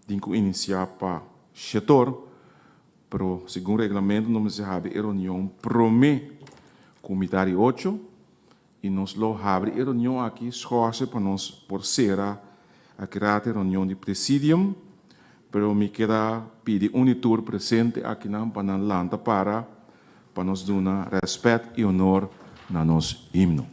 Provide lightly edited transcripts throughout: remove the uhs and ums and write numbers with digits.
tin ku inisiá pa shetor, pero segun reglamento nos mester habri e reunion promé ku mitar di ocho i nos lo habri e reunion aki skòrse pa nos por sera aki rato e reunion di presidium, pero mi keda pidi un di tur presente akinan pa nan lanta para pa nos duna rèspèt i honor na nos himno.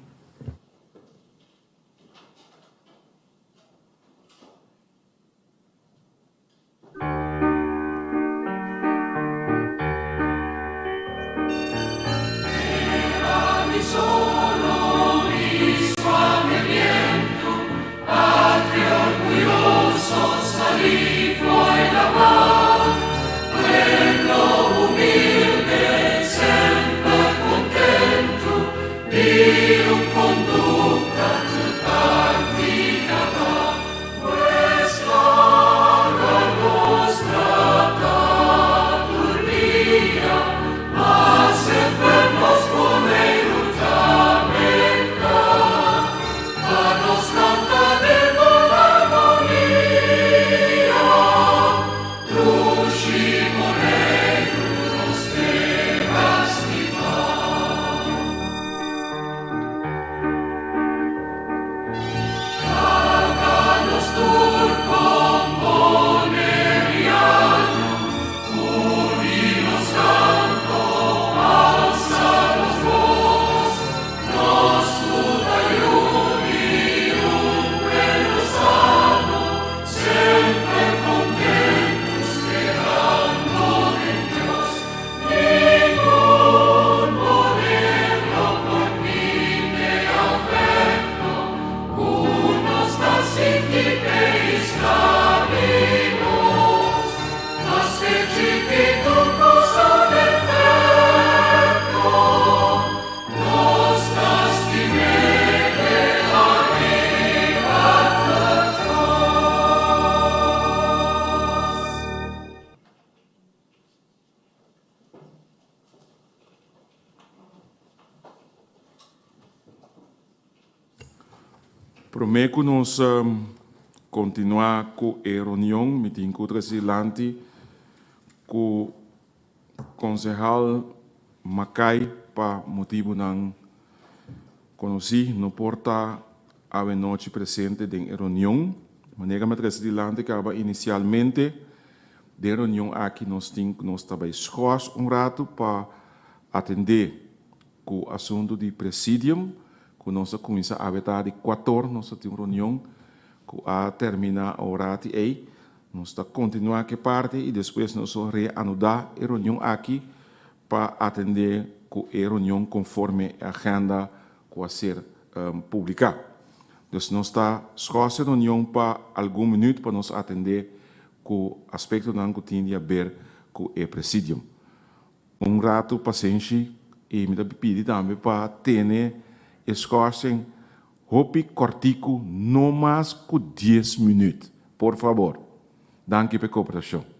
Promé ku nos kontinuá ku e reunion mi tin ku trese dilanti ku konsehal Makai pa motibunan konosí no por ta awenochi presente den e reunion. Manera mi a trese dilanti kaba inisialmente den reunion aki nos tin ku nos ta bai skòrs un ratu pa atendé ku asuntu di presidium ku nos a kuminsá awe ta di kuator nos a tin un reunion ku a terminá ora ti ei. Nos ta kontinuá ku e parti i despues nos lo reanudá e reunion aki pa atendé ku e reunion konforme e agenda ku a ser publiká. Dus nos ta skòs e reunion pa algun minüt pa nos atendé ku aspektonan ku tin di haber ku e presidium. Un ratu pasenshi i mi ta pidi tambe pa tene e schorsing hopi kòrtiku no mas ku dies minüt por fabor. Danki pa e koperashon.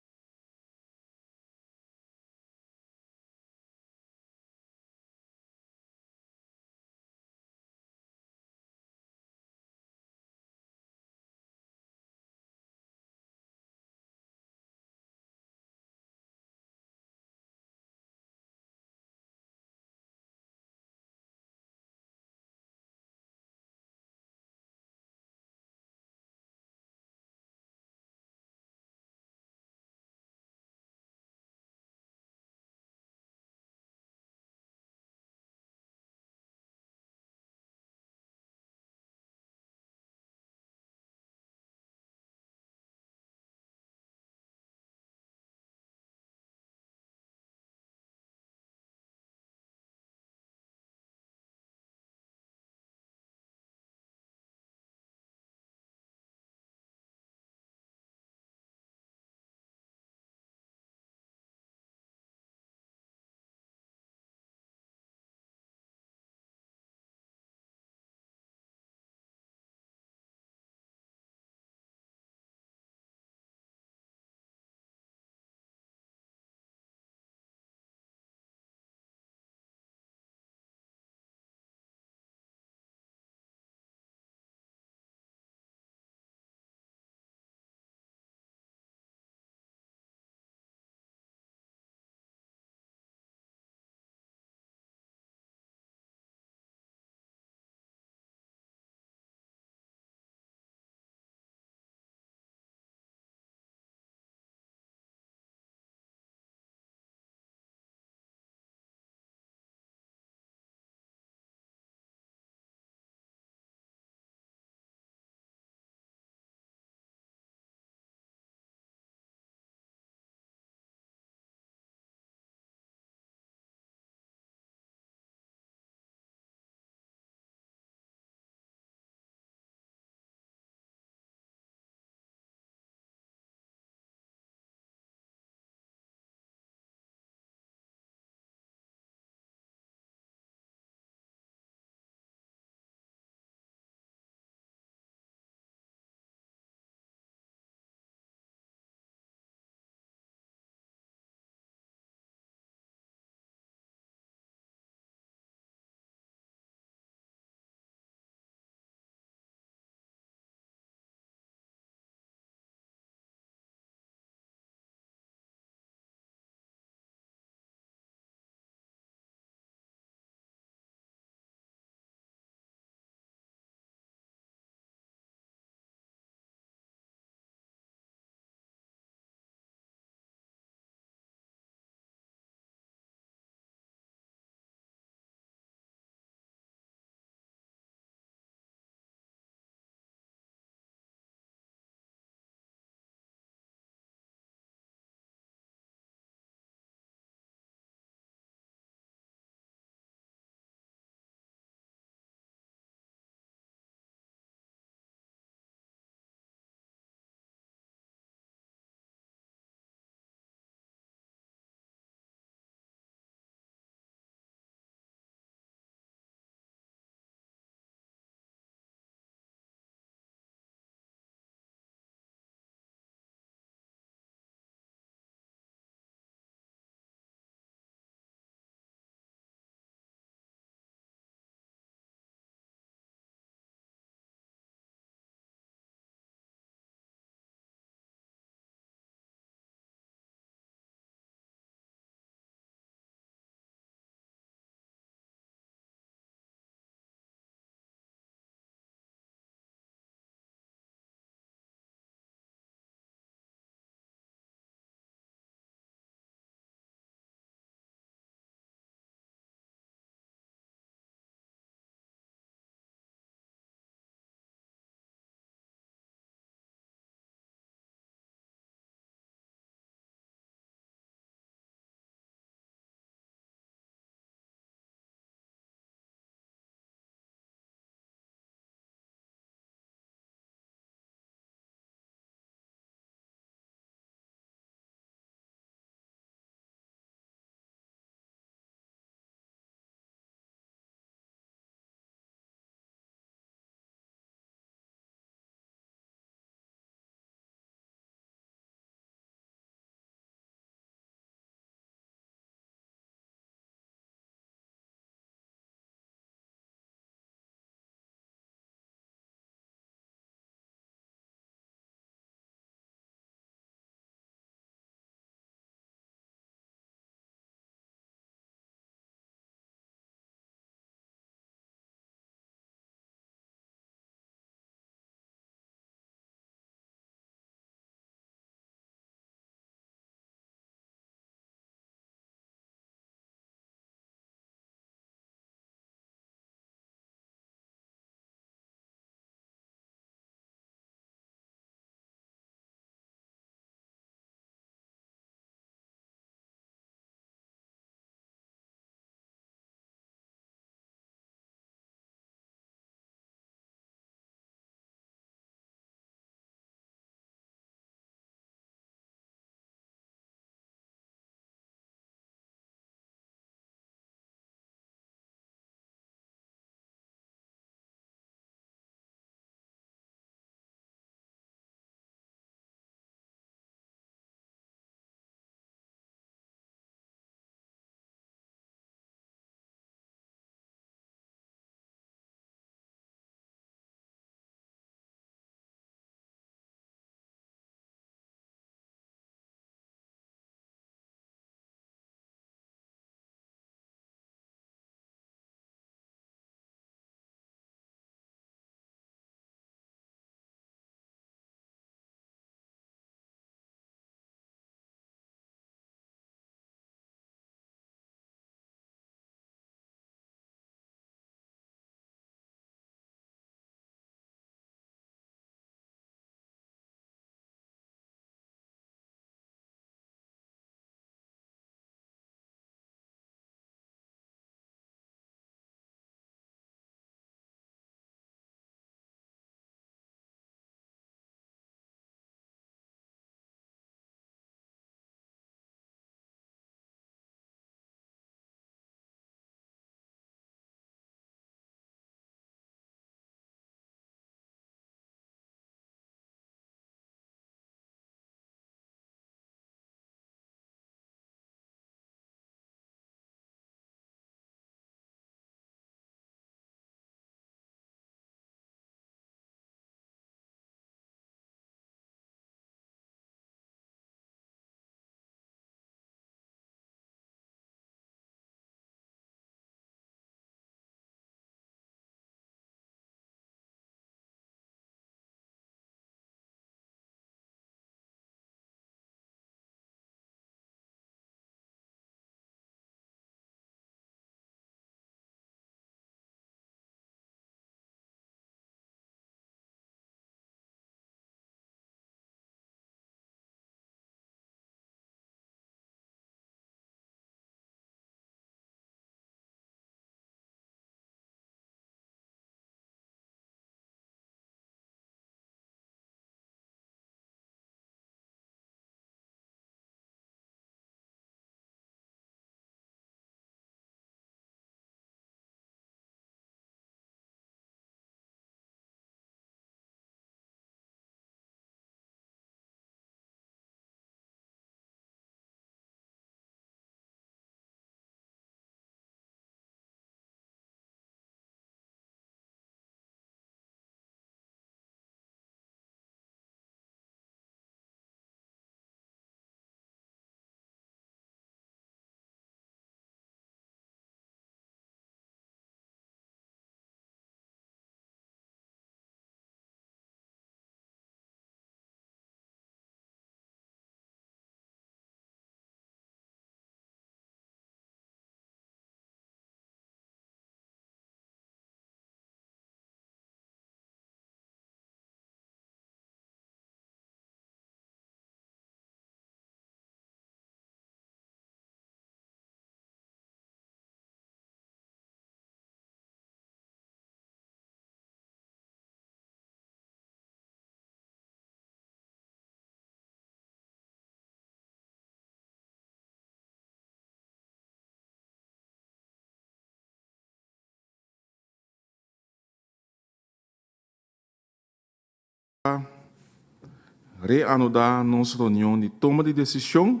reanudá nos reunion di toma di desishon.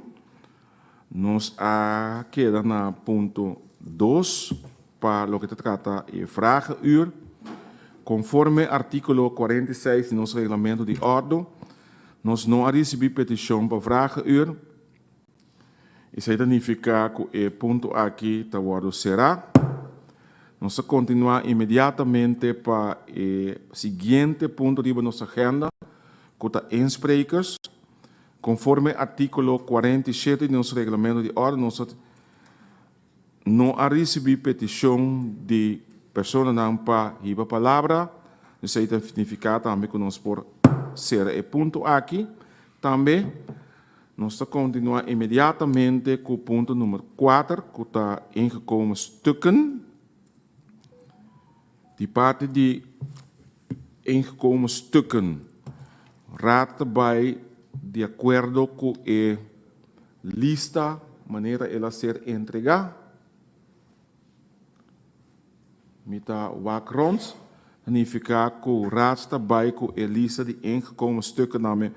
Nos a keda na punto dos pa loke ta trata e vragenuur. Konforme artíkulo 46 di nos reglamento di òrdu, nos no a risibí petishon pa vragenuur. Esei ta nifiká ku e punto aki ta wòrdu será. Nos ta kontinuá inmediatamente pa e siguiente punto riba nos agenda, ku ta insprekers. Konforme artíkulo 47 di nos reglamento di òrdu, nos no a risibí petishon di personanan pa hiba palabra. Esei ta nifiká tambe ku nos por sera e punto aki. Tambe nos ta kontinuá inmediatamente ku punto number kuater, ku ta ingekomen stukken. Di parti di ingekomen stukken, Raad ta bai di akuerdo ku e lista manera el a ser entregá. Mi ta wak rond, ta nifiká ku Raad ta bai ku e lista di ingekomen stukken na me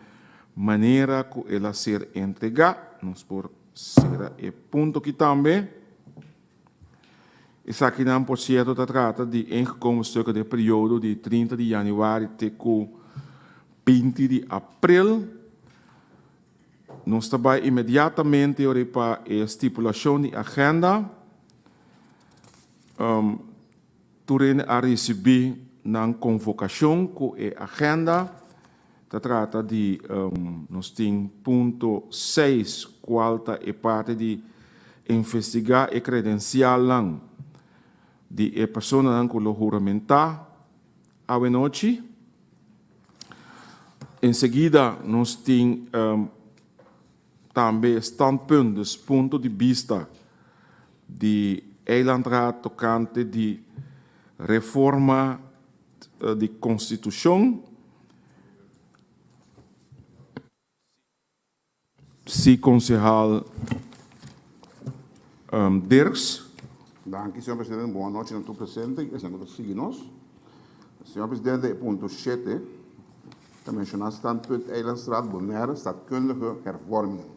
manera ku el a ser entregá. Nos por sera e punto aki tambe. Esakinan por sierto ta trata di ingekomen stukken den periodo di 30 di yanüari te ku 20 di aprel. Nos ta bai inmediatamente ora pa e stipulashon di agenda. Tur hende a risibí nan konvokashon ku e agenda. Ta trata di nos tin punto seis kual ta e parti di investigá e kredensialnan di e personanan ku lo huramentá awenochi. Enseguida nos tin tambe standpunt, dus punto di bista di Eilandraad tokante di reforma di konstitushon. Sí, konsehal Dirks. Danki, señor presidente. Bon anochi na tur presente y esnan cu ta sigui nos. Señor presidente, e punto shete ta menciona Standpunt Eilandstraat Bonaire Staatkundige Hervormingen.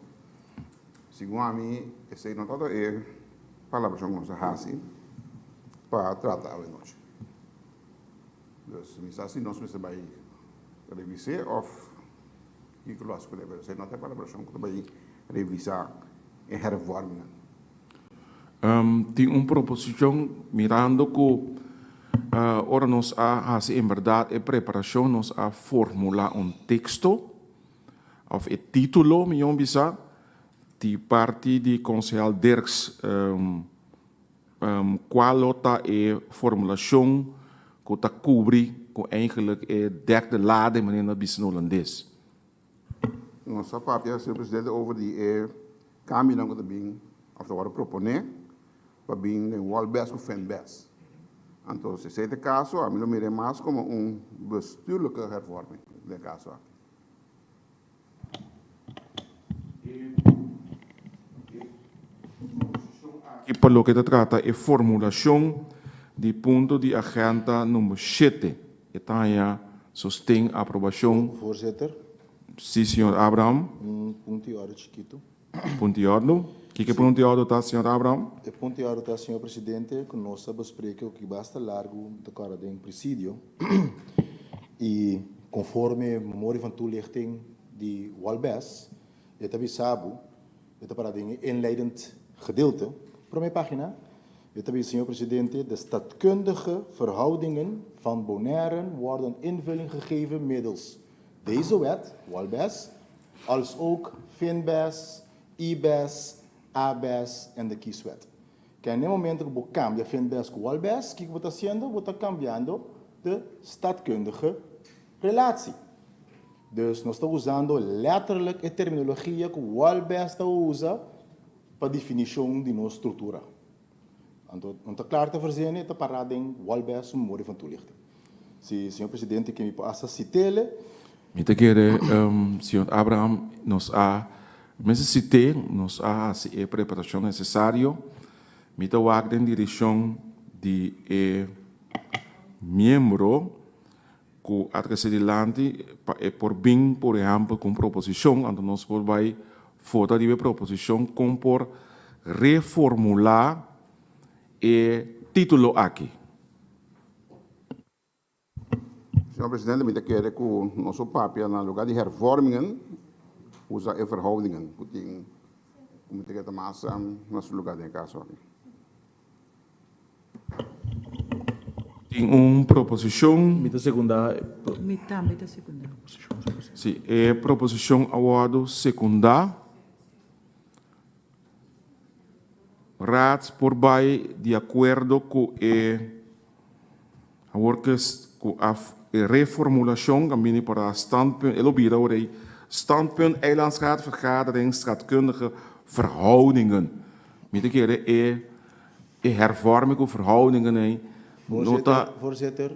Segun ami, esey no tabata e palabracion cu nos a haci pa trata awe nochi. Dus mi sa si nos mester bay revis'e of. Kiko lo hasi ku e? Pero esei no ta e palabrashon ku ta bai revisá e hervormingen. Tin un proposishon mirando ku ora nos a hasi en bèrdat e preparashon nos a formulá un teksto òf e título mihó bisa di parti di konsehal Dirks Cual lo ta e formulacion cu ta cubri cu eigenlijk e dek de lade manera na bisa na Holandes? Nos a papia, señor presidente, over di e cambionan cu ta bin of ta worde propone pa bin den Wolbes cu Finbes. Anto, si esey ta e caso, ami lo mira e mas como un bestuurlijke hervorming den e caso aki. E proposicion aki pa loke ta trata e formulacion di punto di agenda number shete e ta haña sosten aprobacion. Voorzitter. Si, señor Abraham. Un punto di orde chikito. Punto di ordo. Kiko e punto di ordo ta, señor Abraham? E punto di ordo ta, señor presidente, ku nos a bespreke oki basta largu, mi ta kòrda den presidio, i konforme memorie van toelichting di Walbes, e ta bisa bo, e ta para den e inleidend gedeelte, prome pagina, e ta bisa, señor presidente, de stadkundige verhoudingen van Bonaire worden invulling gegeven middels deze wet, Walbes, als ook Finbes, IBES, ABES en de Kieswet. Ke na e momento ku bo kambia Finbes ku Walbes, kiko bo ta hasiendo? Bo ta kambiando de stadkundige relatie. Dus nos ta usando letterlijk e terminologia ku Walbes ta usa pa definishon di nos struktura. Anto no ta klar ta verzene, e ta pará den Walbes su memoria van toelichting. Si señor presidente ke mi por hasta sitele. Mi ta kere, señor Abraham, nos a mester sit'é, nos a hasi e preparashon nesesario. Mi ta wak den direkshon di e miembro. ku a trese dilanti pa e por bin por ehèmpel ku un proposishon, anto nos por bai vota riba e proposishon kon por reformulá e título aki. Señor Presidente, mi ta kere ku nos por papia na lugar di hervormingen usa e verhoudingen ku tin ku mi ta kere ta mas na su lugar den e kaso aki. Tin un proposishon. Mi ta sekundá e. Mi tambe ta sekundá. Si, e proposishon a wòrdu sekundá. Raad por bai di akuerdo ku e awor ku ku a e reformulashon a bini para standpunt e lo bira awor ei standpunt eilandsraad vergadering staatkundige verhoudingen. Mi ta kere e e hervorming ku verhoudingen ei no ta. Voorzitter,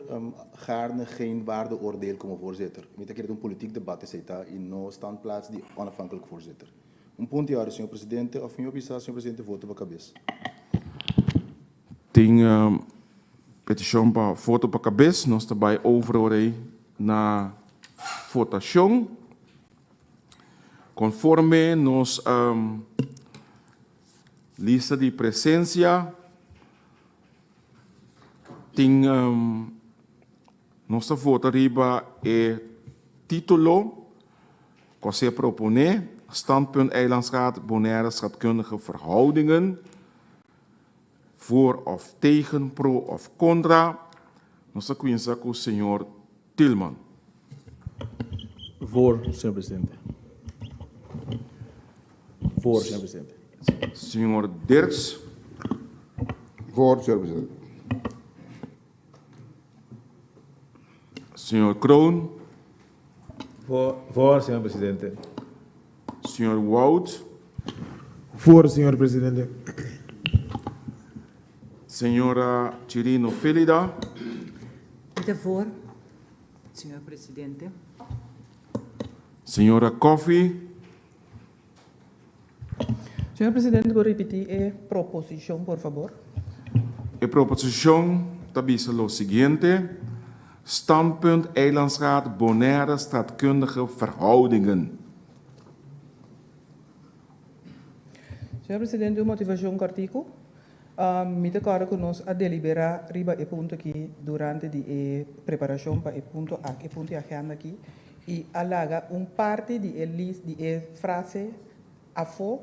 gaarne geen waardeoordeel como voorzitter. Mi ta kere ta un politiek debat esei ta y no standplaats di onafhankelijk voorzitter. Un punto di orde, señor presidente, of mi a bisa, señor presidente, voto pa cabes. Tin peticion pa voto pa cabes. Nos ta bay over ora ey na votacion. Conforme nos lista di presencia tin nos ta vota riba e titulo Ku a ser proponé, Standpunt Eilandsraad Bonaire Schatkundige Verhoudingen, voor of tegen, pro of kontra. Nos ta kuminsá ku señor Tilman. Voor, señor presidente. Voor, señor presidente. Señor Dirks. Voor, señor presidente. Señor Kroon. Voor, señor presidente. Señor Wout. Voor, señor presidente. Señora Chirino Felida. Mi ta voor, señor presidente. Señora Coffie. Señor presidente, por ripití e proposishon, por fabor? E proposishon ta bisa lo siguiente, Standpunt Eilandsraad Bonaire Staatkundige Verhoudingen. Señor presidente, un motivashon kòrtiku. Mi ta kòrda ku nos a deliberá riba e punto aki durante di e preparashon pa e punto aki, e punto di agenda aki, i a laga un parti di e lis di e frase afó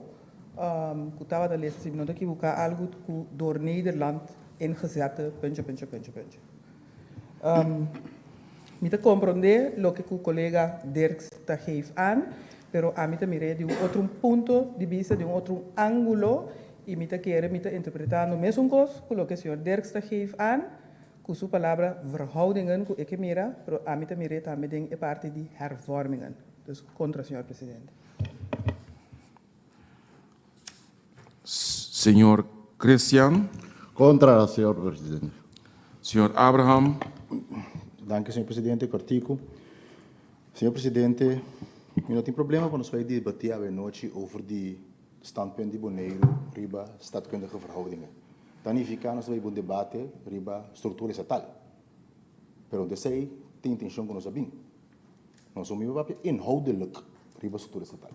ku tabata lesa, si mi no ta ekiboká, algu ku door Nederland ingezette puntje puntje puntje puntje. Mi ta komprondé loke ku kolega Dirks ta geef aan, pero ami ta mir'é di un otro punto di bista, di un otro ángulo, i mi ta kere mi ta interpretando mesun kos ku loke señor Dirks ta geef aan ku su palabra verhoudingen ku e ke mira, pero ami ta mir'é tambe den e parti di hervormingen. Dus kontra, señor presidente. Señor Christian. Contra, señor presidente. Señor Abraham. Danki, señor presidente. Cortico. Señor presidente, mi no tin problema pa nos bai debati awenochi over di standpunt di Boneiru riba staatkundige verhoudingen. Ta nifica nos ta bai bu un debate riba structura estatal. Pero no ta esey ta intencion cu nos a bin. Nos no mira papia inhoudelijk riba structura estatal.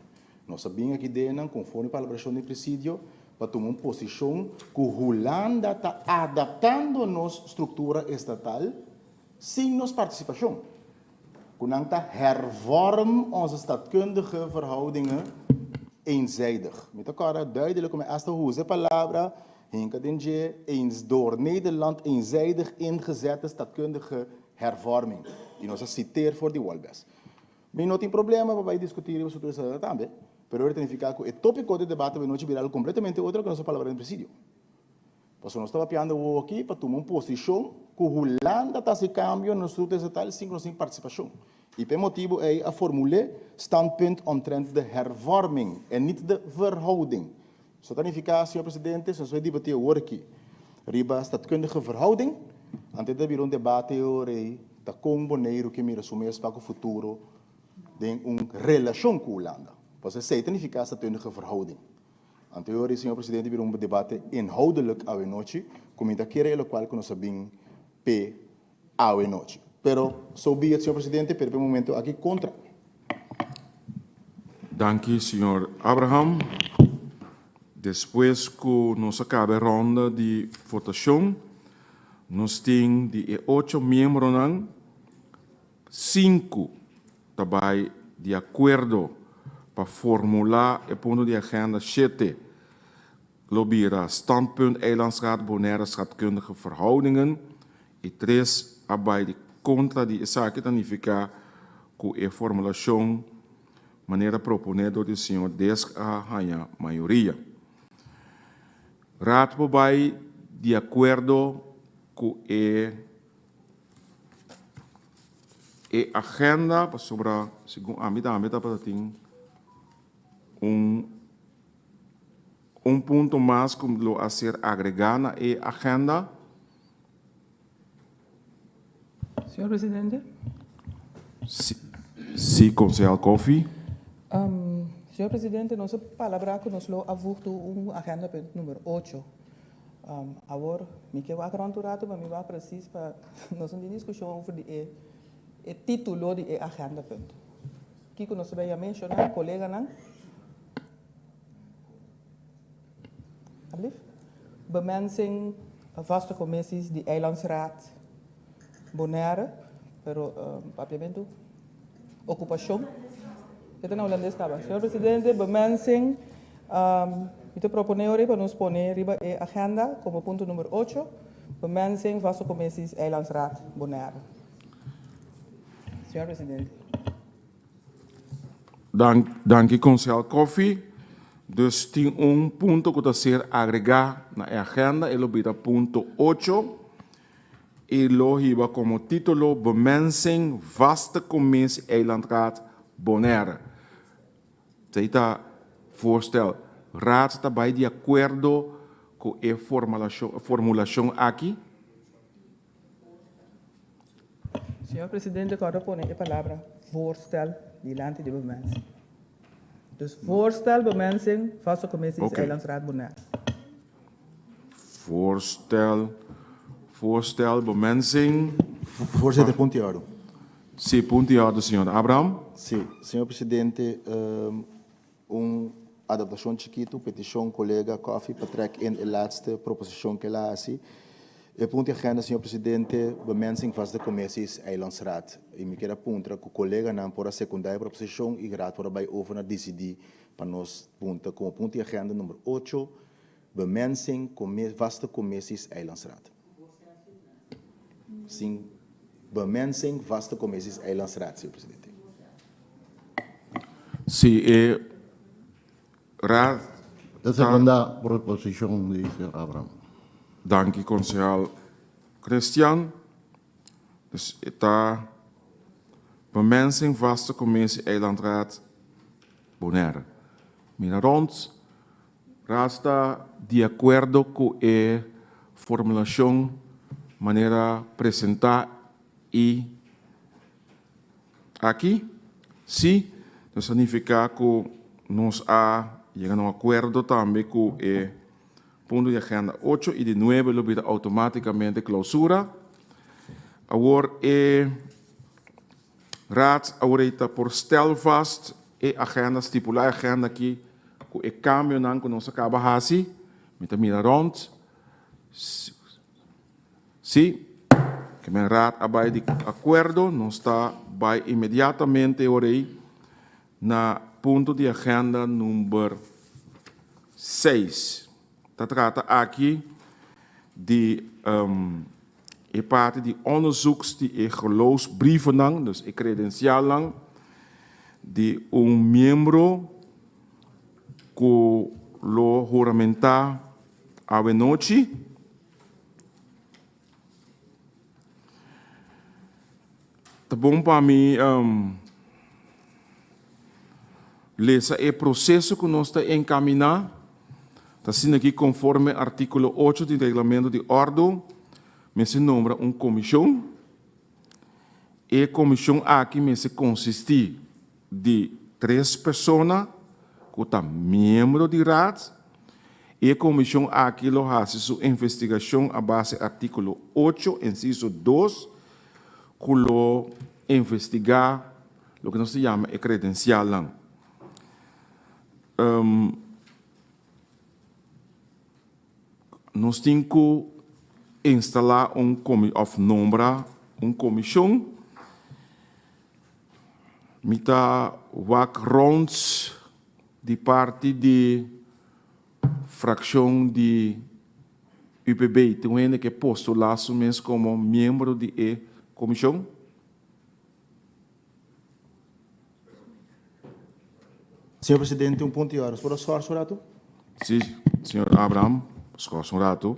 Nos a bin aki den conforme palabracion den presidio pa tuma un posicion cu Hulanda ta adaptando nos structura estatal sin nos participacion. Cu nan ta hervorm onze staatkundige verhoudingen eenzijdig. Mi ta corda duidelijk cu mi hasta usa e palabra hinca den dje eens door Nederland eenzijdig ingezette staatkundige hervorming. Y nos a citeer for di Wolbes. Mi no tin problema pa bai discuti riba structura estatal tambe, pero ora ta nifica cu e topico di debate bai nochi bira algo completamente otro cu nos a palabra den presidio. Pasobra nos ta papiando awor aki pa tuma un posicion cu Hulanda ta haci cambio na nos structura estatal sin cu nos tin participacion. Y pa e motibo ey a formule standpunt omtrent de hervorming en niet de verhouding. So ta nifica, señor presidente, si nos bai debati awor aki riba staatkundige verhouding, anto e ta bira un debate ora ey ta con Boneiru ke mira su mes pa cu futuro den un relacion cu Hulanda. Pasobra esey ta nifica staatkundige verhouding. Anto ora ey, señor presidente, bira un debate inhoudelijk awenochi cu mi ta kere e locual cu nos a bin p'e awenochi. Pero so be it, señor presidente, pero pa e momento aki kontra. Danki, señor Abraham. Despues ku nos a kaba e ronda di votashon, nos tin di e ocho miembronan, sinku ta bai di akuerdo pa formulá e punto di agenda shete lo bira Standpunt Eilandsraad Bonaire Schatkundige Verhoudingen i tres a bai di kontra di esaki ta nifiká ku e formulashon manera proponé dor di señor Desk a haña mayoria. Raad por bai di akuerdo ku e e agenda pasobra segun ami tambe tabata tin un Un punto mas ku lo a ser agregá na e agenda. Señor Presidente. Sí, Konsehal Coffie. Señor Presidente, nos a palabrá ku nos lo a voeg tu un agendapunt number ocho. Awor, mi ke wak rònt un ratu, pa mi wak presis pa nos no tin diskushon over di e e título di e agendapunt. Kiko nos ta bay a menshoná, koleganan? Alsjeblieft. Bemensing vaste commissies di Eilandsraad Bonaire, pero papiamentu, ocupacion. E ta na Holandes caba. Señor Presidente, bemensing, mi ta propone ora pa nos pone riba e agenda como punto number ocho, bemensing vaste commissies Eilandsraad Bonaire. Señor Presidente. Danki Konsehal Coffie. Dus tin un punto ku ta ser agregá na e agenda, e lo bira punto ocho i lo hiba komo título Bemensing Vaste Commissie Eilandraad Bonaire. Esei ta voorstel. Raad ta bai di akuerdo ku e formulashon aki? Señor Presidente, kòrda pone e palabra voorstel dilanti di bemensing. Dus voorstel bemensing vaste commissie Oké. Eilandsraad Bonaire. Voorstel, voorstel bemensing. Voorzitter, punto di orde. Sí, punto di orde, señor Abraham. Sí, señor Presidente, Un adaptashon chikitu, petishon kolega Coffie pa trek in e laatste proposishon ku el a hasi. E punto di agenda, señor presidente, bemensing vaste commissies Eilandsraad. I mi kier a puntra ku koleganan por a sekundá e proposishon i raad por a bai over na disidí pa nos punta komo punto di agenda number ocho, bemensing vaste commissies Eilandsraad. Sin bemensing vaste commissies Eilandsraad, señor presidente. Si e Raad Ta ta. sekundá proposishon di señor Abraham. Danki konsehal Christian. Dus e ta bemensing vaste commissie Eilandraad Bonaire. Mira rond, Raad ta di akuerdo ku e formulashon manera presentá i. Aki, sí, nos ta nifiká ku nos a yega na un akuerdo tambe ku e punto di agenda ocho i di nuebe lo bira outomátikamente klousura. Awor e Raad awor ei ta por stel vast e agenda, stipulá e agenda aki ku e kambionan ku nos a kaba hasi. Mi ta mira rònt. Sí, ke men raad a bai di akuerdo, nos ta bai inmediatamente ora ei na punto di agenda number seis. Ta trata aki di e parti di onderzoeks di e geloofsbrievennan, dus e kredensialnan di un miembro ku lo huramentá awenochi. Ta bon pa mi lesa e proseso ku nos ta enkaminá. Ta asina ki konforme artíkulo ocho di Reglamento di Òrdu mester nombra un komishon. E komishon aki mester konsistí di tres persona ku ta miembro di Raad i e komishon aki lo hasi su investigashon a base artíkulo ocho, insiso dos, ku lo investigá loke nos ta yama e kredensialnan. Nos tin ku instalá un òf nombra un komishon. Mi ta wak rònt di parti di frakshon di UPB. Tin un hende ke postulá su mes komo miembro di e komishon? Señor Presidente, un punto di orde. Por a schors un rato? Sí, señor Abraham, schors un rato.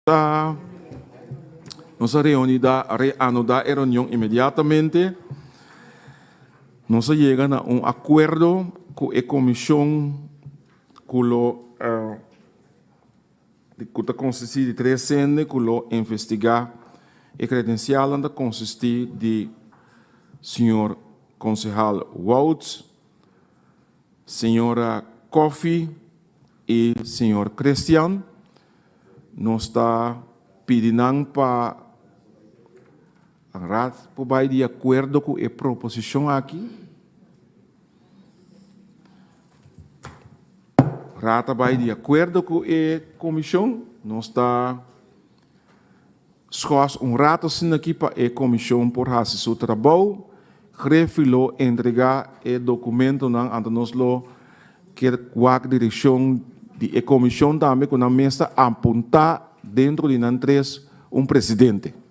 Ta nos a reunida reanudá e reunion inmediatamente. Nos a yega na un akuerdo ku e komishon ku lo ku ta konsistí di tres hende ku lo investigá e kredensialnan ta konsistí di señor konsehal Wouts, señora Coffie i señor Christian. Nos ta pidi nan pa Raad por bai di akuerdo ku e proposishon aki. Raad a bai di akuerdo ku e komishon. Nos ta Schors un rato asina aki pa e comision por haci su trabou. Grefi lo entrega e documentonan anto nos lo kier wak direccion di e comision tambe cu nan mes ta apunta dentro di nan tres un presidente.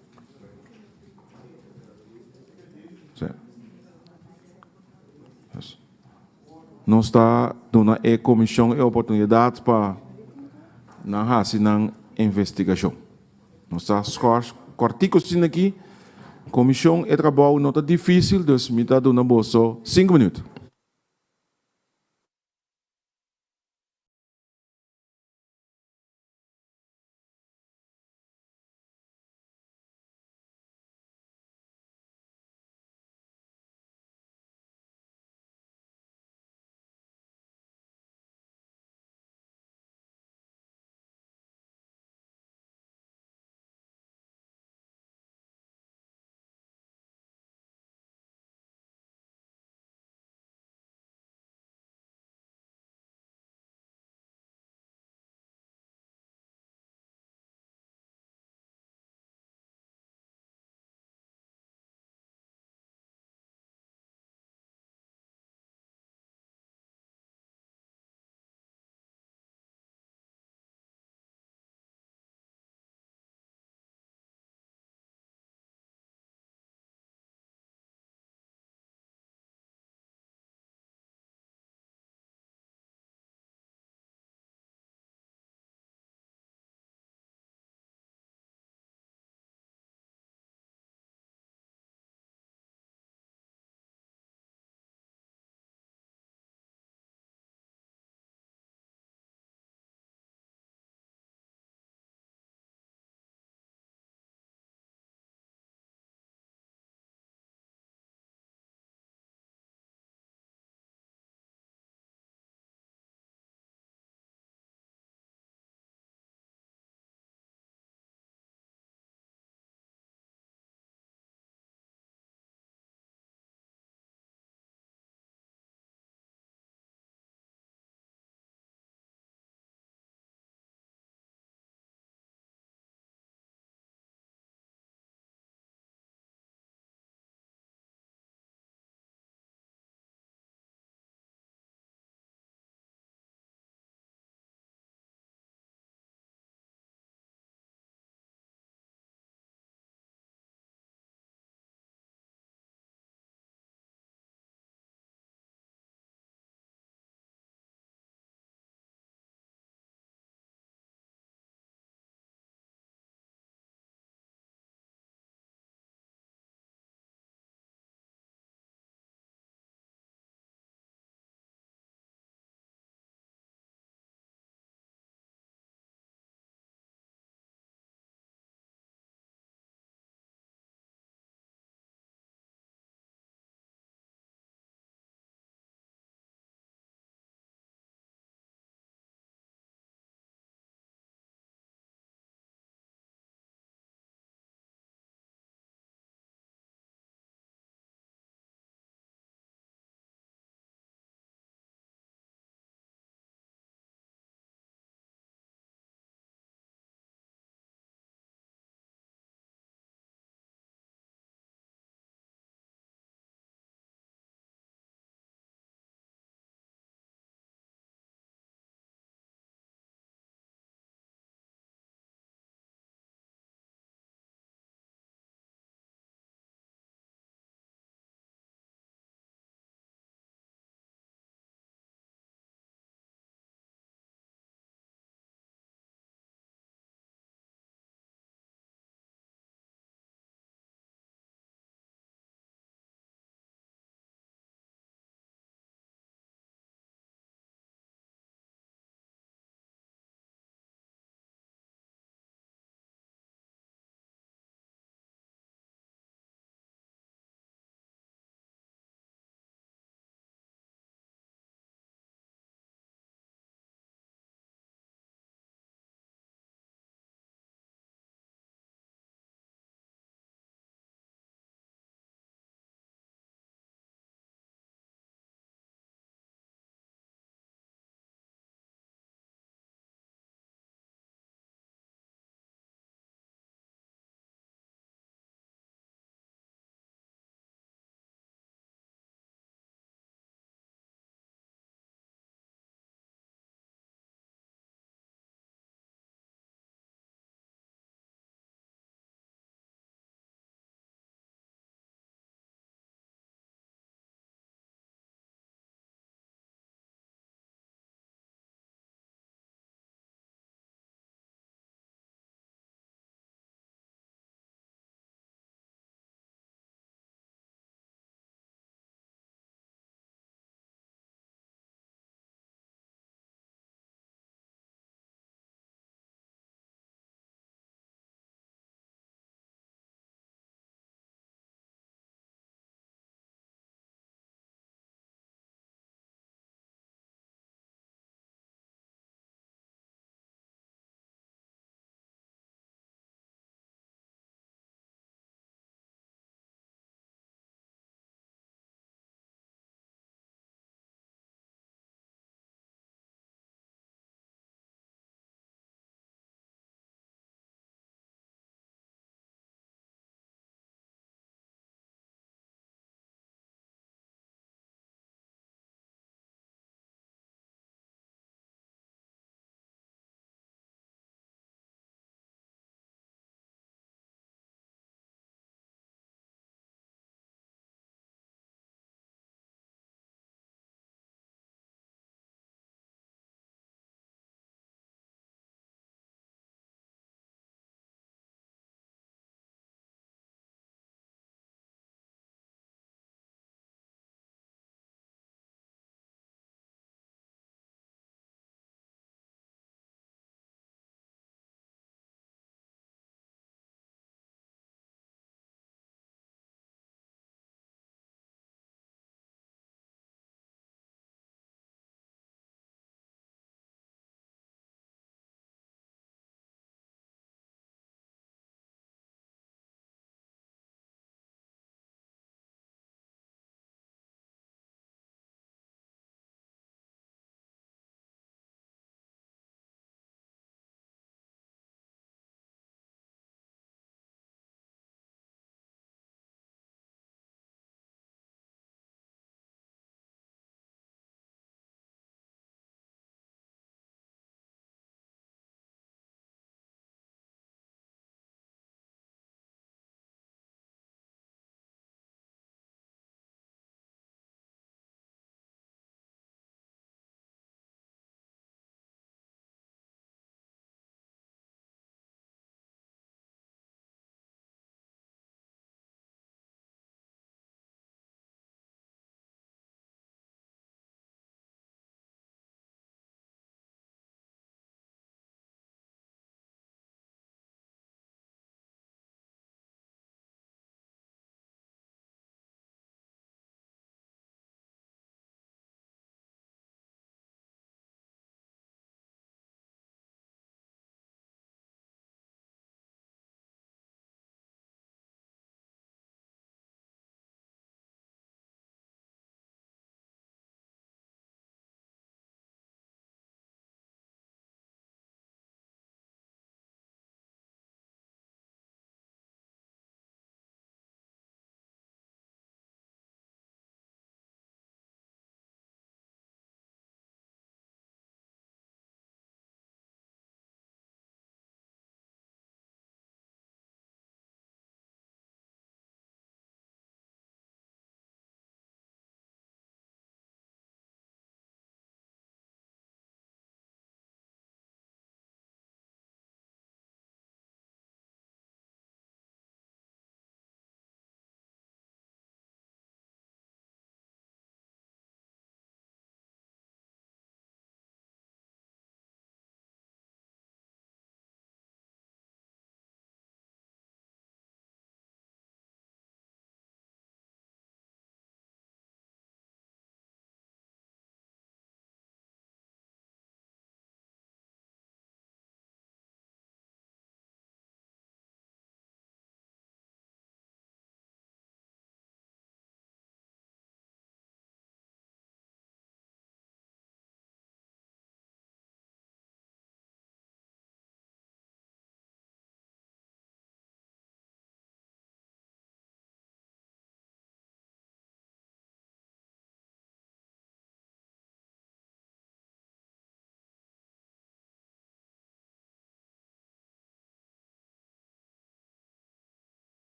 Nos ta duna e comision e oportunidad pa nan haci nan investigacion. Nos ta schors cortico asina aki. Comision e trabou no ta dificil dus mi ta duna boso cinco minuut.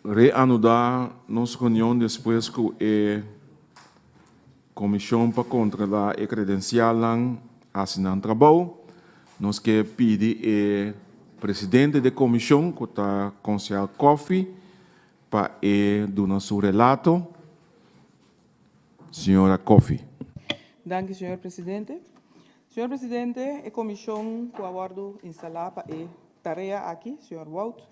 reanudá nos reunion despues ku e komishon pa kontrolá e kredensialnan hasi nan trabou. Nos ke pidi e presidente di e komishon ku ta konsehal Coffie pa e duna su relato. Señora Coffie. Danki señor presidente. Señor presidente, e komishon ku a wòrdu instalá pa e tarea aki, señor Wout,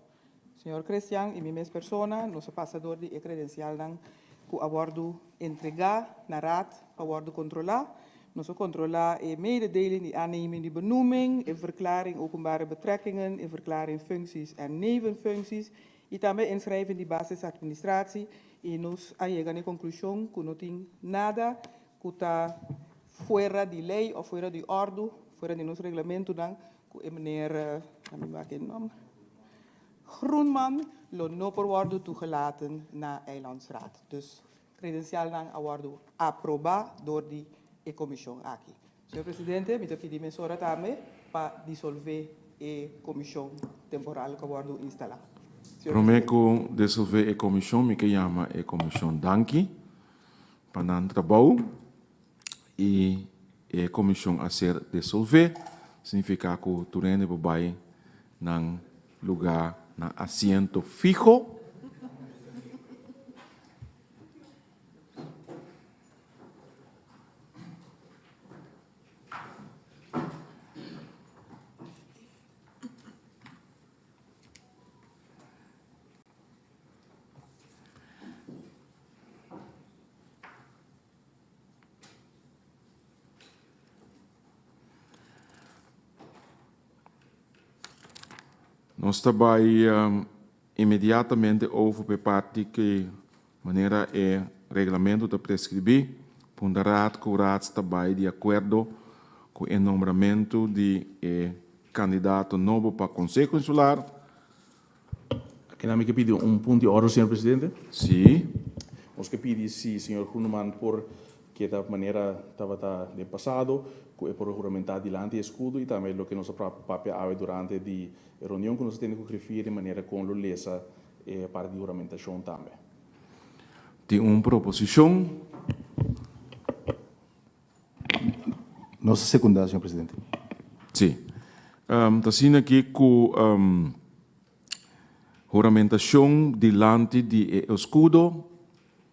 Señor Christian y mi mes persona nos a pasa door di e credencialnan cu a wordo entrega na Raad pa wordo controla. Nos a controla e mededeling di aanneming di benoeming, e verklaring openbare betrekkingen, e verklaring functies en nevenfuncties y tambe inschrijving di basisadministratie y nos a yega na e conclusion cu no tin nada cu ta fuera di ley of fuera di ordo, fuera di nos reglamentonan cu e meneer, mi wak e nomber. Groenman lo no por wòrdu toegelaten na Eilandsraad. Dus kredensialnan a wòrdu aprobá dor di e komishon aki. Señor Presidente, mi ta pidi mesora tambe pa disolvé e komishon temporal ku a wòrdu instalá. Señor Promé Presidente. ku disolvé e komishon mi ke yama e komishon danki pa nan trabou i e komishon a ser disolvé, signifiká ku tur hende por bai nan lugá na asiento fiho. Nos ta bai inmediatamente over pa e parti ki manera e reglamento ta preskribí, punda raad ku raad ta bai di akuerdo ku e nombramentu di e kandidato nobo pa Konseho Insular. Akinan mi ke pidi un punt di orde, señor presidente. Sí. Nos ke pidi si señor Groeneman por keda manera tabata den pasado, ku e por huramentá dilanti e eskudo i tambe loke nos a papia awe durante di e reunion ku nos a tene ku griffier di manera kon lo lesa e parti di huramentashon tambe. Tin un proposishon. Nos ta sekundá, señor presidente. Sí. Ta asina aki ku huramentashon dilanti di e eskudo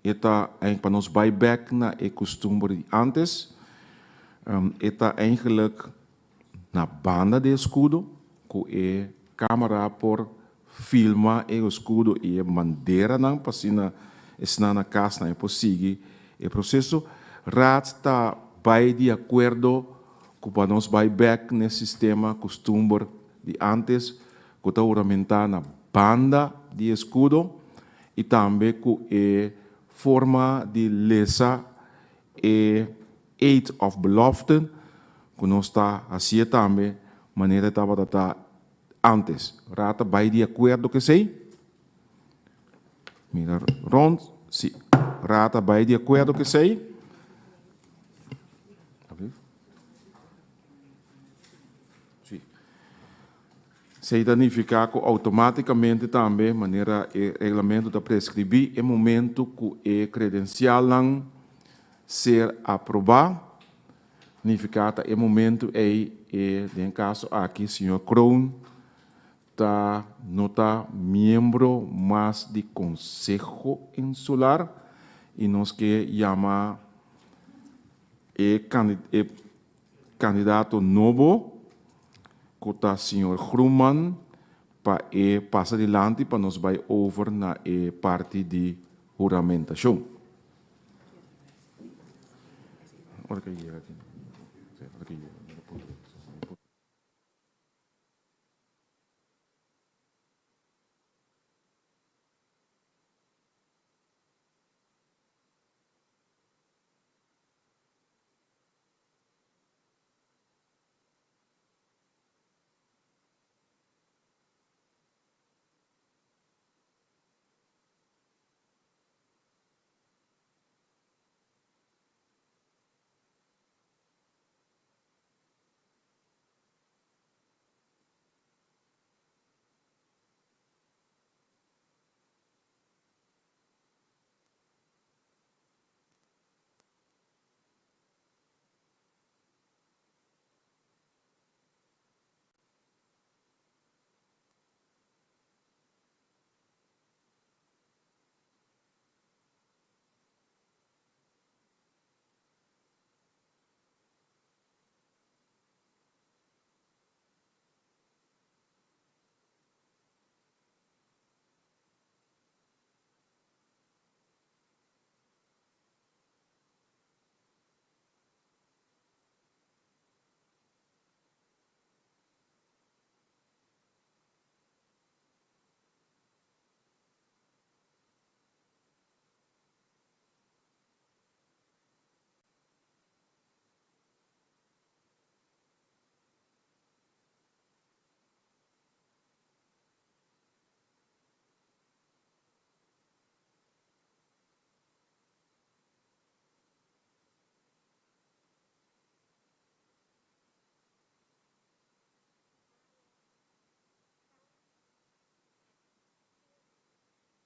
e ta pa nos bai bèk na e kustumber di ántes. E ta eigenlik na banda di e eskudo ku e kámara por filma e eskudo i e banderanan pa asina esnan na kasnan e por sigui e proseso. Raad ta bai di akuerdo ku pa nos bai bèk n'e sistema kustumber di ántes ku ta huramentá na banda di e eskudo i tambe ku e forma di lesa e Eid of belofte ku nos ta hasié tambe manera e tabata ta antes. Raad ta bai di akuerdo ku esei? Mira rond, si. Raad ta bai di akuerdo ku esei? Si. Esei ta nifiká ku outomátikamente tambe manera e reglamento ta preskribí e momento ku e kredensialnan ser aprobá, nifiká ta e momentu ei e den kaso aki señor Kroon ta no ta miembro mas di Konseho Insular i nos ke yama e e kandidato nobo ku ta señor Groenman pa e pasa dilanti pa nos bai over na e parti di huramentashon. Ora ke yega aki. Ora ke yega.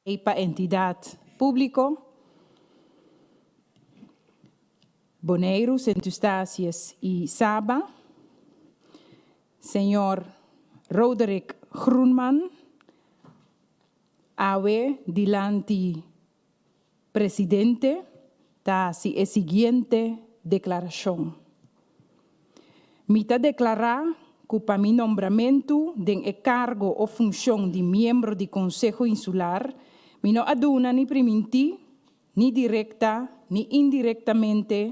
Pa entidat públiko, Boneiru, Sint Eustatius i Saba, señor Roderick Groenman, awe dilanti presidente ta hasi e siguiente deklarashon, Mi ta deklará ku pa mi nombramentu den e kargo o funshon di miembro di Konseho Insular, mi no a duna ni primintí, ni direkta ni indirektamente,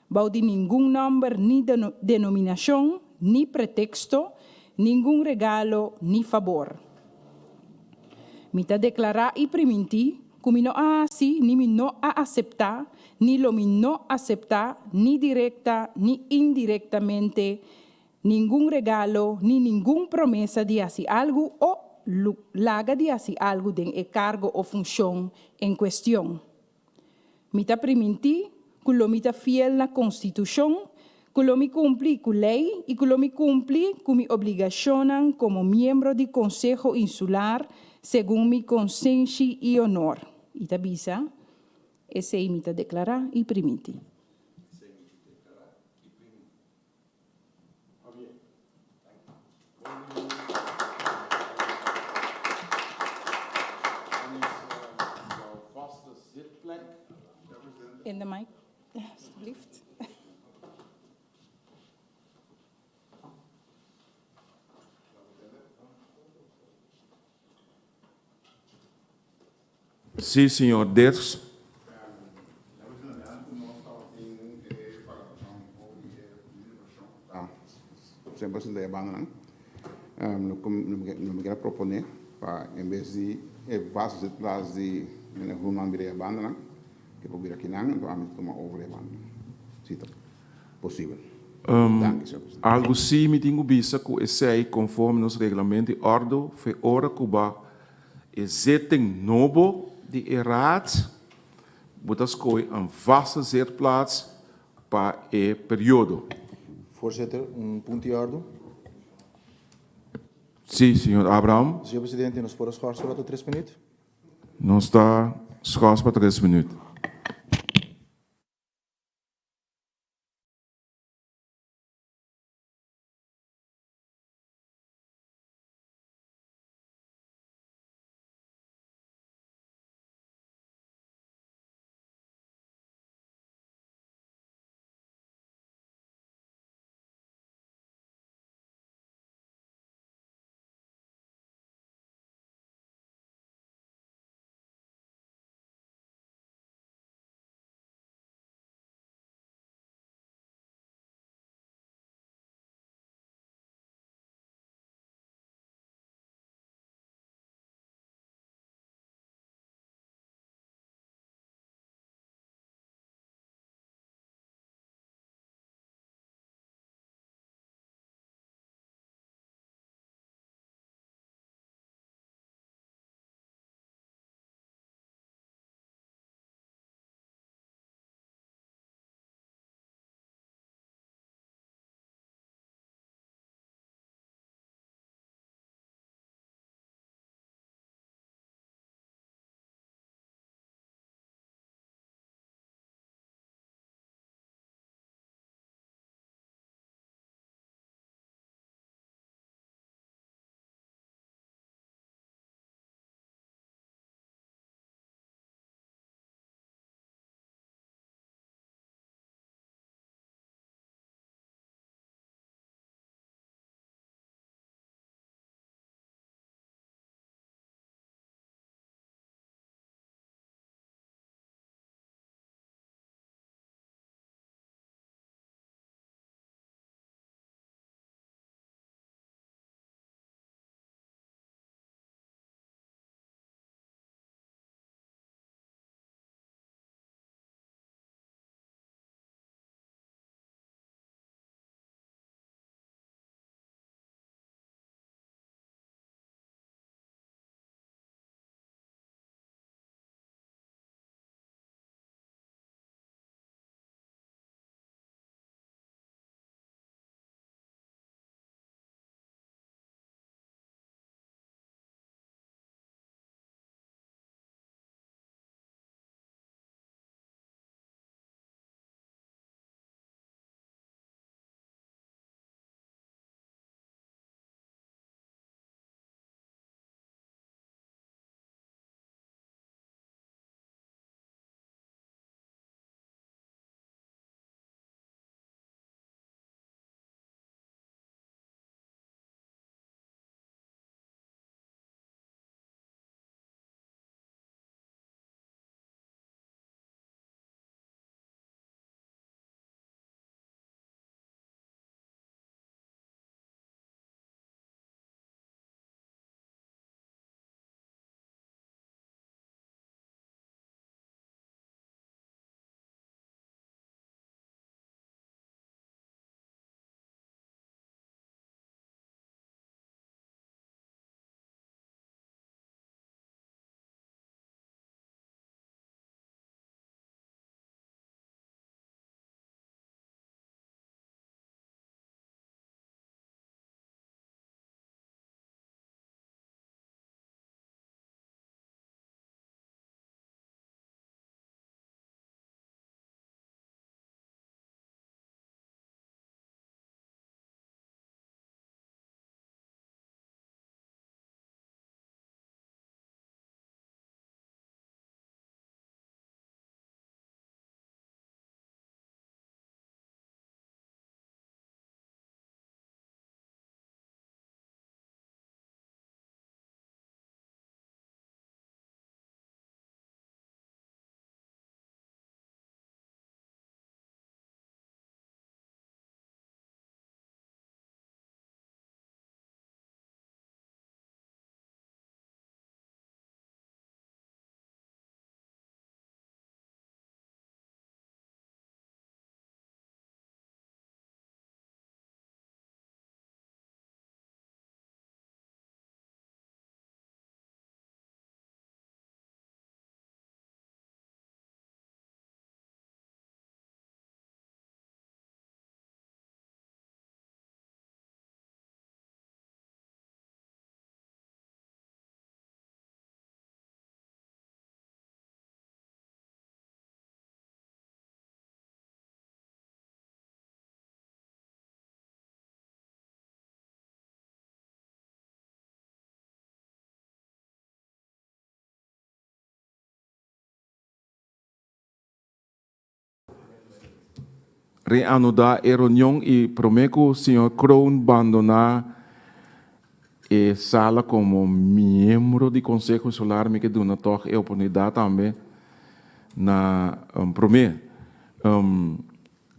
bou di ningun nòmber ni denominashon ni preteksto, ningun regalo ni fabor. Mi ta deklará i primintí ku mi no a hasi ni mi no a aseptá ni lo mi no aseptá ni direkta ni indirektamente ningun regalo ni ningun promesa di hasi algu o laga di hasi algu den e kargo o funshon en kuestion. Mi ta primintí ku lo mi ta fiel na Konstitushon, ku lo mi kumpli ku lei i ku lo mi kumpli ku mi obligashonnan komo miembro di Konseho Insular segun mi konsenshi i onor. I ta bisa, Esei mi ta deklará i primintí. In de mic, alsjeblieft. Sí, señor Dirks. Semper sinta e bandanan. No mi kier a propone pa en bes di e vaste zitplaats di meneer Groenman bira e bandanan, ke por bira kinan, anto ami ta tuma over e bandanan, si ta posibel. Danki, señor presidente. Algu si mi tin ku bisa ku esei konforme nos reglamento di ordo fe ora ku ba E zitting nobo di e raad, bo ta skohe un vaste zitplaats pa e periodo. Voorzitter, un punto di ordo. Sí, señor Abraham. Señor presidente, nos por a schorsen pa tres minuut? Nos ta schors pa tres minuut. reanudá e reunion i promé ku señor Kroon bandoná e sala komo miembro di Konseho Insular mi ke duna tòg e oportunidat tambe na promé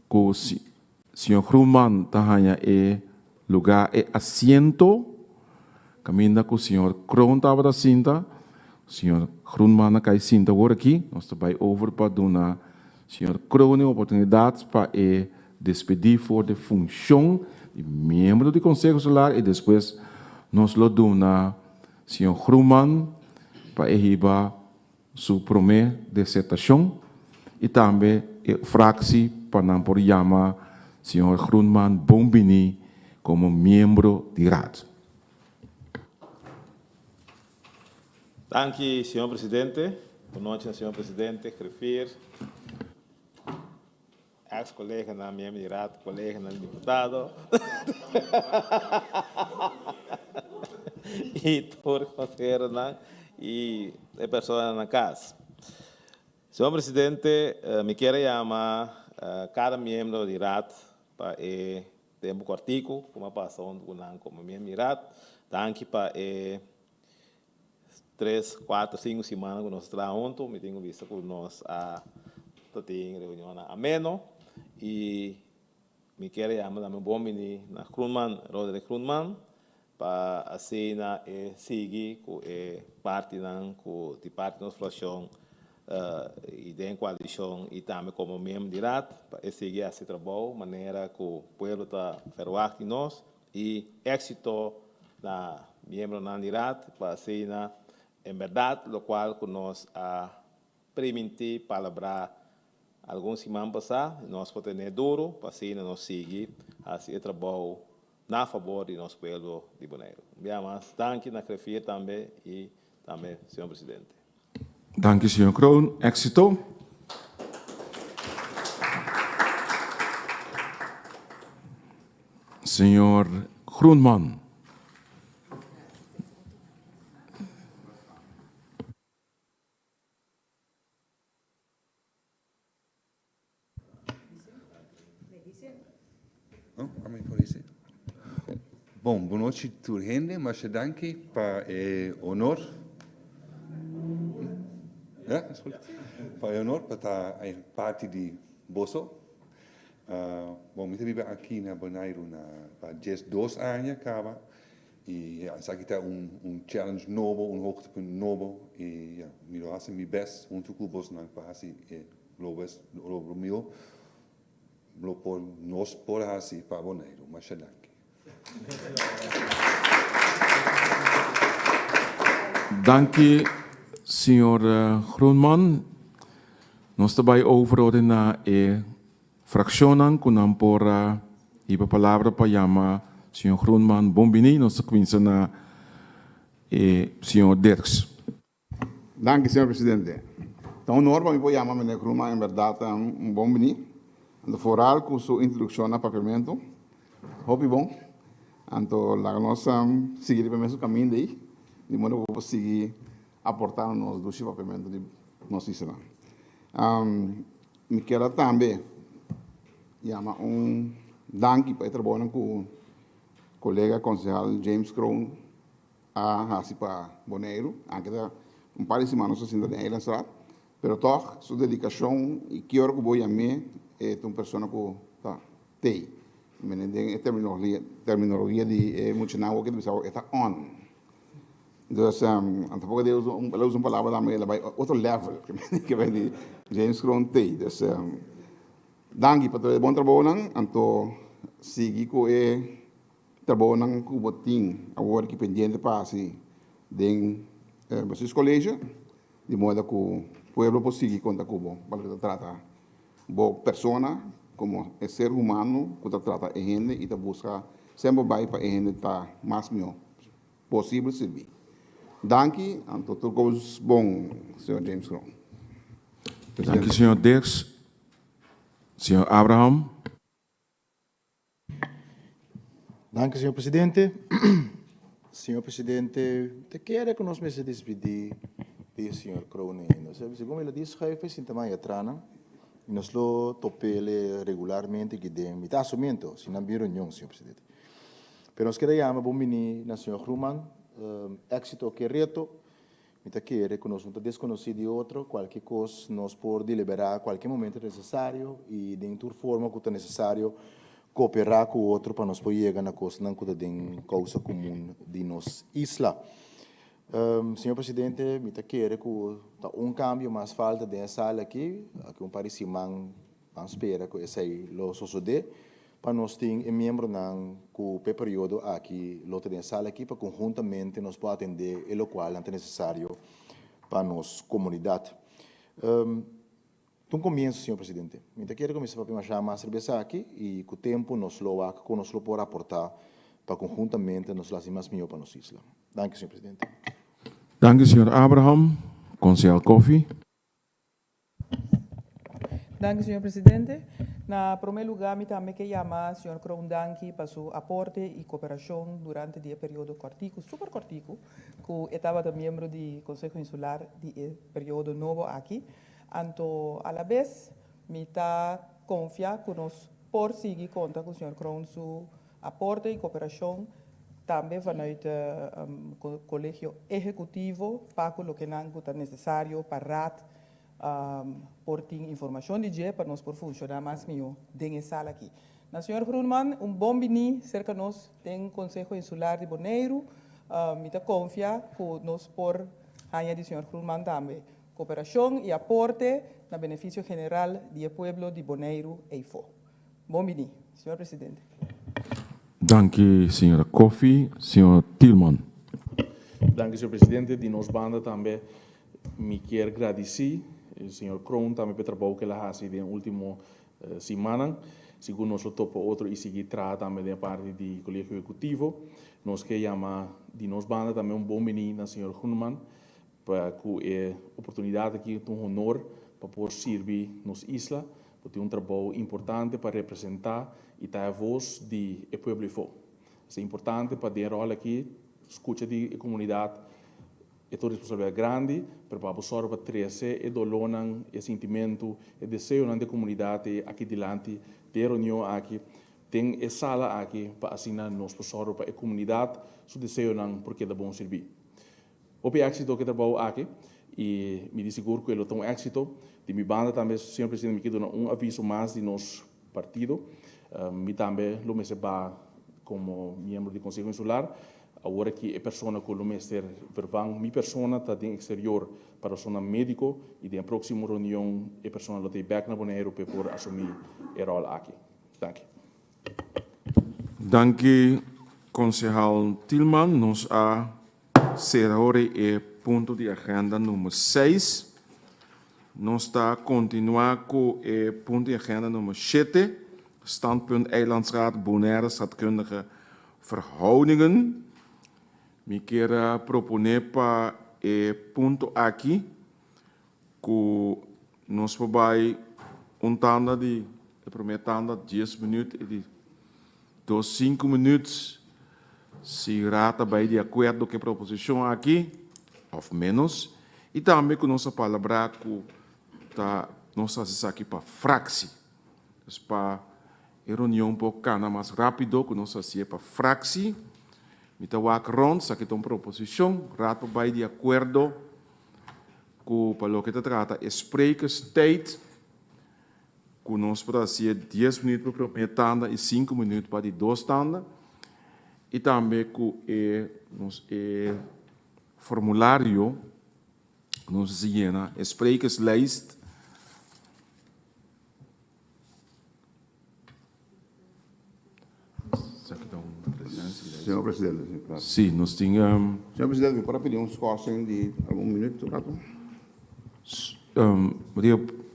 ku señor Groenman ta haña e lugá e asiento kaminda ku señor Kroon tabata sinta. Señor Groenman a kai sinta awor aki. Nos ta bai over pa duna señor Kroon e oportunidat pa e despedí for di funshon di miembro di Konseho Insular i despues nos lo duna señor Groenman pa e hiba su promé desertashon i tambe e fraksi pa nan por yama señor Groenman bon bini komo miembro di Raad. Danki señor presidente. Bon nochi na señor presidente, griffier, ex coleganan miembro di Raad, coleganan diputado y tur conseheronan y e personanan na cas. Señor presidente, mi kier a yama cada miembro di Raad pa e tempo cortico cu mi a pasa hunto cu nan como miembro di Raad. Danki pa e Tres, kuater, sinku simana ku nos a traha huntu, mi tin ku bisa ku nos a ta tin reunionnan ameno i mi kier a yama tambe bon bini na Groenman, Roderick Groenman, pa asina e sigui ku e partinan ku di parti nos frakshon i den koalishon i tambe komo miembro di Raad pa e sigui hasi trabou manera ku pueblo ta verwagt di nos I éxito na miembronan di Raad pa asina en berdad locual cu nos a priminti palabrá algun siman pasá, nos por tene duro pa asina nos sigui haci e trabou na fabor di nos pueblo di Boneiru. Un bia mas danki na Griffier tambe y tambe señor Presidente. Danki señor Kroon. Éxito. Señor Groenman. Bon, bon nochi tur hende, masha danki pa e honor. Ja, is goed. Pa e honor pa ta parti di boso. Bon, mi ta biba aki na Boneiru na pa 12 aña kaba. I ja, esaki ta un un challenge nobo, un hoogtepunt nobo. I ja, mi lo hasi mi best huntu ku bosnan pa hasi e lo best lo lo mihó lo por nos por hasi pa Boneiru. Masha danki. Danki señor Groenman. Nos ta bai over ora na e Frakshonnan ku nan por a hiba palabra pa yama señor Groenman bon bini. Nos ta kuminsa na e señor Dirks. Danki, señor presidente. Ta un honor pa mi por yama meneer Groenman en berdad un bon bini. Anto foral ku su introdukshon na Papiamentu. Hopi bon. Anto laga nos sigui riba e mesun kaminda ei, di modo ku bo por sigui aporta na nos dushi Papiamentu di nos isla. Mi kier a tambe yama un danki pa e trabounan ku kolega konsehal James Kroon a hasi pa Boneiru. Anke ta un par di siman nos a sinta den Eilandstraat, pero tòg su dedikashon i ki ora ku bo yam'é e ta un persona ku ta tei. Menen den e terminologia di e muchanan awor ke ta bisa awor e ta on. Dus tampoco el usa un, el usa un palabra tambe, el a bai otro level, ke bai di James Kroon tei. Dus danki pa tur e bon trabounan, anto sigui ku e trabounan ku bo tin awor ki pendiente pa hasi den Bestuurscollege, di moda ku pueblo por sigui konta ku bo pa loke ta trata bo persona komo e ser humano ku ta trata e hende i ta buska semper bai pa e hende ta mas mihó. Posibel sirbi. Danki, anto tur kos bon, señor James Kroon. Danki, señor Dirks. Señor Abraham. Danki, señor presidente. Señor presidente, ta kere ku nos mester despidi di señor Kroon ainda. Segun mi lo di schuif e sinta mas atrá nan. I nos lo top'ele regularmente aki den mi ta asumiento, si nan bin reunion, señor presidente. Pero nos keda yama bon bini na señor Groenman, éxito ke reto. Mi ta kere ku nos no ta deskonosí di otro, kualke kos nos por deliberá kualke momento nesesario i den tur forma ku ta nesesario kooperá ku otro pa nos por yega na kosnan ku ta den kousa komun di nos isla. Señor Presidente, mi ta kere ku ta un kambio mas falta den e sala aki, aki un par di siman Ban spera ku esei lo sosodé pa nos tin e miembronan ku p'e periodo aki lo ta den e sala aki pa konhuntamente nos por atendé e lokualnan ta nesesario pa nos komunidat. Ta un komienso, señor presidente. Mi ta kere kuminsá papia mashá mas riba esaki i ku tempu nos lo wak kon nos lo por aportá pa konhuntamente nos lo hasi mas mihó pa nos isla. Danki, señor presidente. Danki, señor Abraham. Konsehal Coffie. Danki, señor presidente. Na prome luga mi tambe ke yama señor Kroon danki pa su aporte y cooperacion durante di e periodo cortico, super cortico, cu e tabata miembro di Conseho Insular di e periodo nobo aki. Anto alabes mi ta confia cu nos por sigui conta cu señor Kroon su aporte y cooperacion tambe vanuit Colegio Ehecutivo pa cu lokenan cu ta necesario pa Raad por tin informacion di dje pa nos por funciona mas miho den e sala aki. Na señor Groenman un bon bini cerca nos den Conseho Insular di Boneiru. Mi ta confia cu nos por haña di señor Groenman tambe cooperacion y aporte na beneficio general di e pueblo di Boneiru eyfo. Bon bini, señor presidente. Danki señora Coffie. Señor Thielman. Danki señor presidente. Di nos banda tambe mi kier gradici señor Kroon tambe pa e trabou ke el a haci den ultimo simannan. Sigur nos lo topa otro y sigui traha tambe den e parti di Colegio Ehecutivo. Nos ke yama di nos banda tambe un bon bini na señor Groenman pa cu e oportunidad aki ta un honor pa por sirbi nos isla. Bo tin un trabou importante pa representá i ta e vos di e pueblo ifó. Es importante pa den e ròl aki skucha di e komunidat. E ta un responsabilidat grandi, pero pa bo sòru pa trese e dolónan, e sintimentu, e deseonan di e komunidat ei aki dilanti den e reunion aki, den e sala aki, pa asina nos por sòru pa e komunidat su deseonan por keda bon sirbí. Hopi éxito ku e trabou aki i mi di sigur ku e lo ta un éxito. Di mi banda tambe, señor presidente, mi ke duna un aviso mas di nos partido. Mi tambe lo mester ba komo miembro di Konseho Insular. Awor aki e persona ku lo mester vervang mi persona ta den eksterior pa rasonnan médiko i den e próksimo reunion e persona lo ta ei bèk na Boneiru pa e por asumí e ròl aki. Danki. Danki Konsehal Thielman. Nos a sera ora e punto di agenda number seis. Nos ta kontinuá ku e punto di agenda number shete, Standpunt Eilandsraad Bonaire Stadkundige Verhoudingen. Mi kier a proponé pa e punto aki ku nos por bai un tanda di e promé tanda dies minüt e di dos sinku minüt si Raad ta bai di akuerdo ku e proposishon aki òf ménos i tambe ku nos a palabrá ku ta nos hasi esaki pa fraksi dus pa e reunion por kana mas rápido ku nos hasié pa fraksi mi ta wak rònt esaki ta un proposishon Raad por bai di akuerdo Ku pa loke ta trata e sprekerstijd, ku nos por hasié dies minuut pa promé tanda i sinku minuut pa di dos tanda, i tambe ku e nos e formulario ku nos mester yena, e sprekerslijst. Señor Presidente, si claro. Sí, nos tin. Señor Presidente, mi por a pidi un schorsing di algun minuut un rato?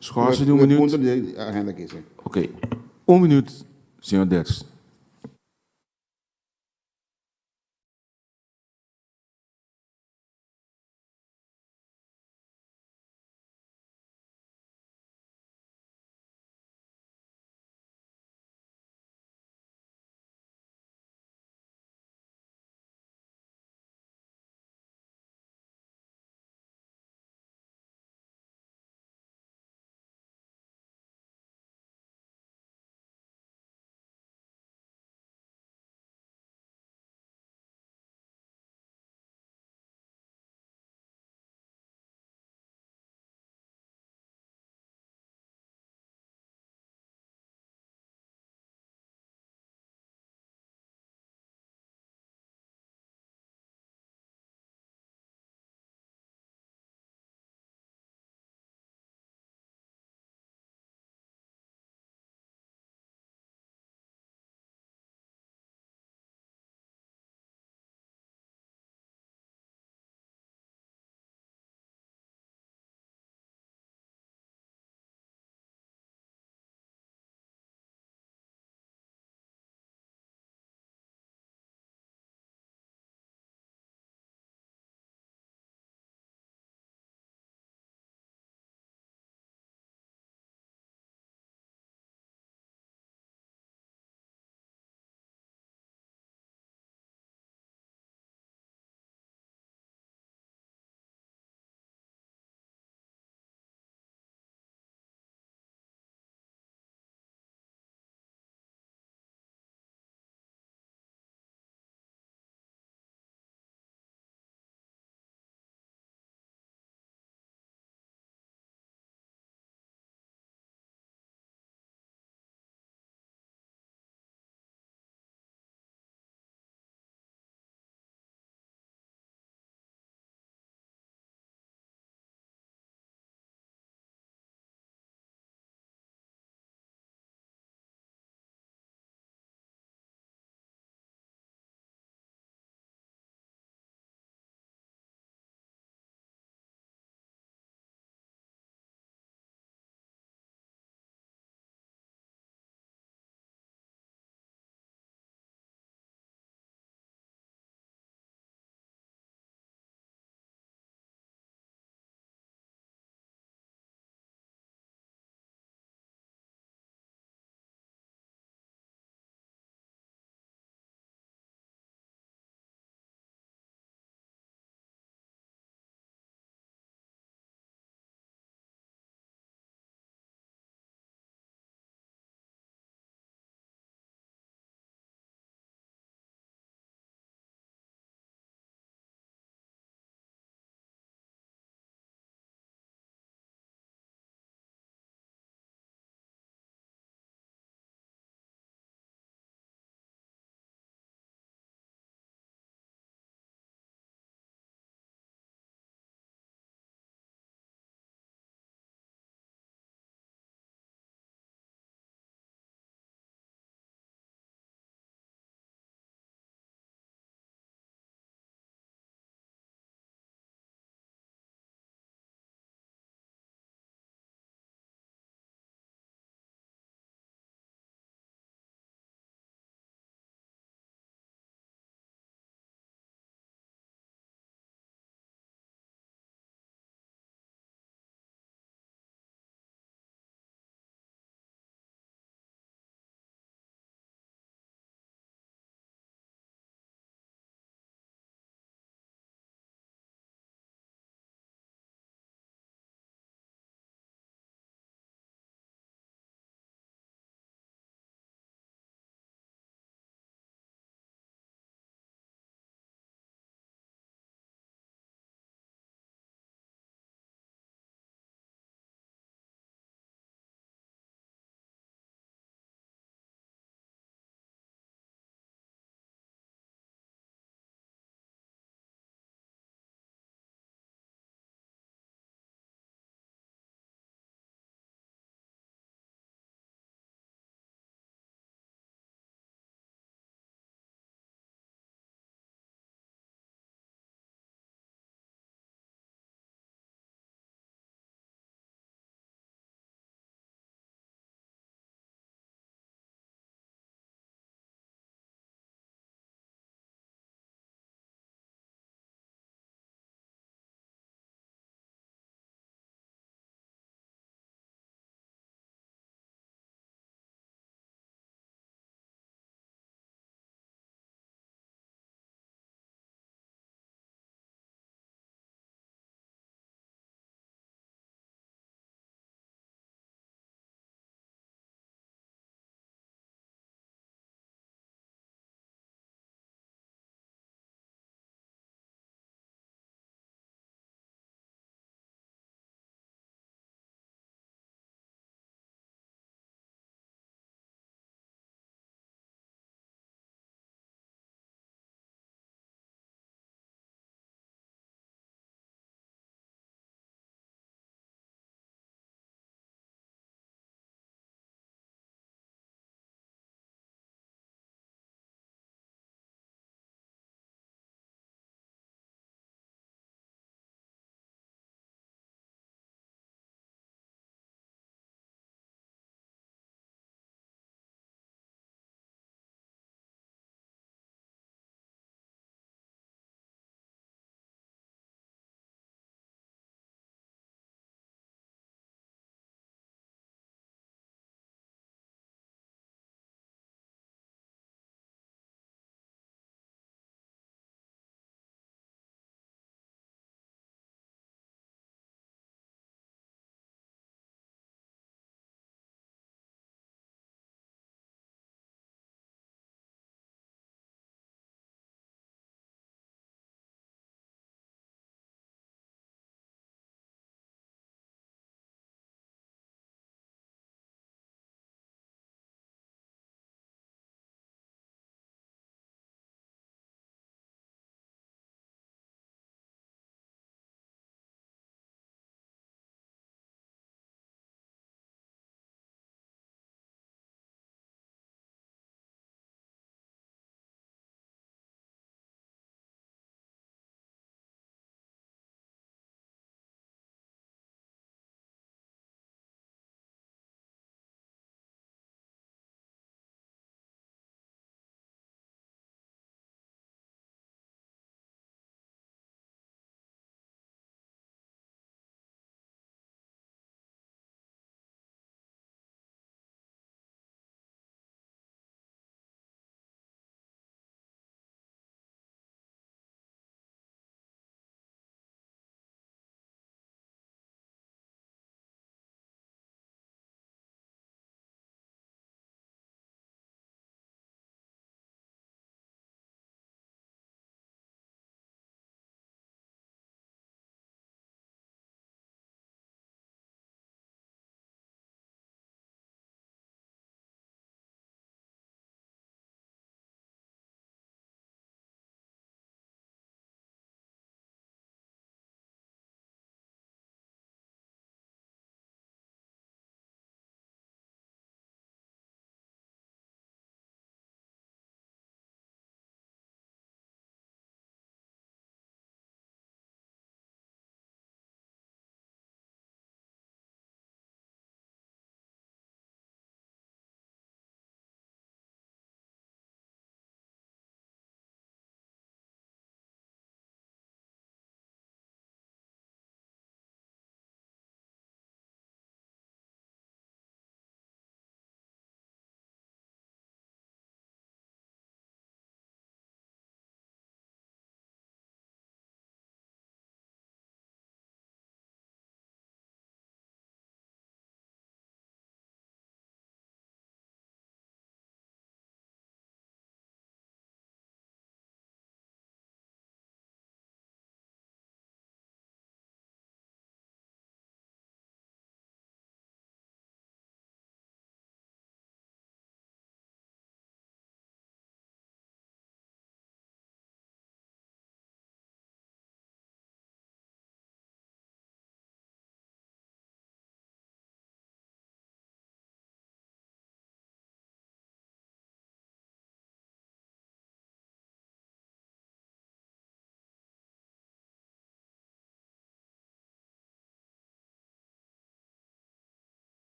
Schorsing di un minuut? Punto di agenda aki, sí. Ok, un minuut, señor Derks.